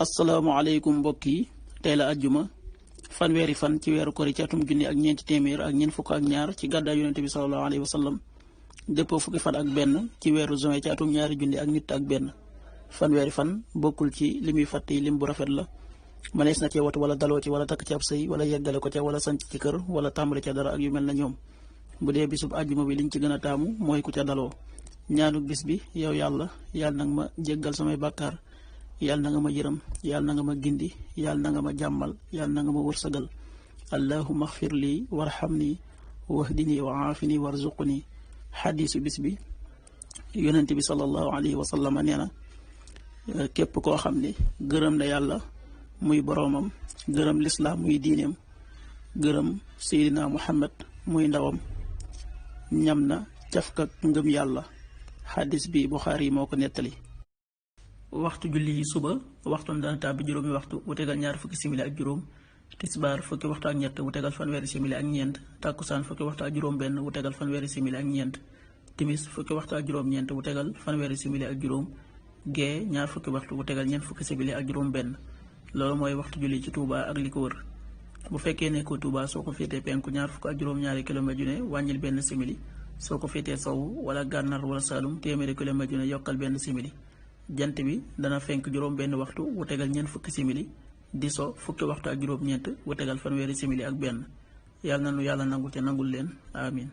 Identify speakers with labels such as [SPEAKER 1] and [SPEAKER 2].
[SPEAKER 1] asalaamaaleykum mbokk yi tey la ajjuma fanweeri fan ci weeru kori ci atum junni ak ñeenti téeméer ak ñeent fukk ak ñaar ci gàddaay yonente bi sallallahu alayhi wa sallam dëppoo fukki fan ak benn ci weeru juin ci atum ñaari junni ak nit ak benn. fanweeri fan bokkul ci li muy fàtte yi lim bu rafet la mënees na cee watu wala daloo ci wala takk ci ab sëy wala yeggale ko ca wala sanc ci kër wala tàmbali ca dara ak yu mel na ñoom. bu dee bisub ajjuma bi liñ ci gën a taamu mooy ku ca daloo ñaanu bis bi yow yàlla nag ma jéggal samay bàkkaar, yàlla na nga ma yërëm, yàlla na nga ma gindi, yàlla na nga ma jàmmal, yàlla na nga ma wërsëgal. allahumma xfir lii warhamni wahdini wa aafini warzuqni. xadiisu bis bi yonent bi sallallahu alayhi wa sallam nee na képp koo xam ne gërëm na yàlla muy boroomam, gërëm lislaam muy diineem, gërëm seydina muhammad muy ndawam, ñam na cafkak ngëm yàlla. xadis bi Buxaari moo ko nettali. waxtu julli yi suba waxtoom dana tàbbi juróomi waxtu wu tegal ñaar fukki simili ak juróom, tisbaar fukki waxtu ak ñett wu tegal fanweeri simili ak ñeent, tàkkusaan fukki waxtu ak juróom benn wu tegal fanweeri simili ak ñeent, timis fukki waxtu ak juróom ñeent wu tegal fanweeri simili ak juróom, gee ñaar fukki waxtu wu tegal ñeent fukki simili ak juróom benn. loolu mooy waxtu julli ci Touba ak li ko wër. bu fekkee nekkoo Touba soo ko féetee penku ñaar fukk ak juróom-ñaari kilomètre yu ne wàññil benn simili, soo ko féetee sowu wala gànnaar wala saalum téeméeri kilomètre yu ne yokkal benn simili. jant bi dana fenk juróom benn waxtu wu tegal ñeent fukki simili, di so fukki waxtu ak juróom ñeent wu tegal fanweeri simili ak benn. yàlla na nu yàlla nangu te nangul leen amin.